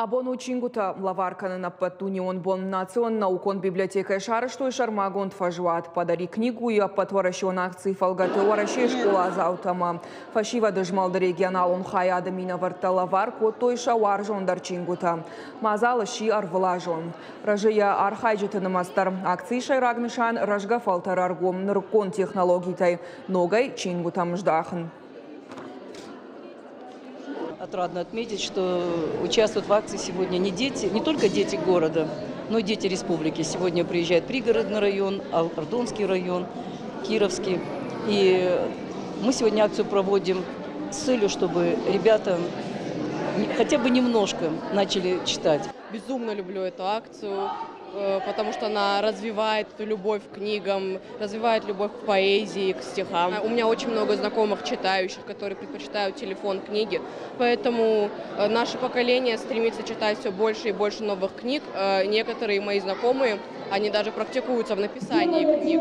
Абон у чингуытӕ лӕвар кӕнын ӕппӕтдунеон бон. Национ наукон библиотекӕйы сарӕзтой сӕрмагонд фӕзуат. «Подари книгу»-йы ӕппӕтуӕрӕсеон акцийы фӕлгӕты Уӕрӕсейы скъоладзаутӕ ӕмӕ фӕсивӕды змӕлды регионалон хайады минӕвӕрттӕ лӕвар кодтой сӕ уарзондӕр чингуытӕ. Мадзал сси ӕрвылазон. Рӕзы йӕ архайджыты нымӕц дӕр. Акцийы сӕйраг нысан – рӕзгӕ фӕлтӕры ӕргом нырыккон технологитӕй ногӕй чингуытӕм здахын. Отрадно отметить, что участвуют в акции сегодня не дети, не только дети города, но и дети республики. Сегодня приезжает пригородный район, Ардонский район, Кировский. И мы сегодня акцию проводим с целью, чтобы ребята хотя бы немножко начали читать. Безумно люблю эту акцию, потому что она развивает любовь к книгам, развивает любовь к поэзии, к стихам. У меня очень много знакомых читающих, которые предпочитают телефон книги, поэтому наше поколение стремится читать все больше и больше новых книг. Некоторые мои знакомые, они даже практикуются в написании книг.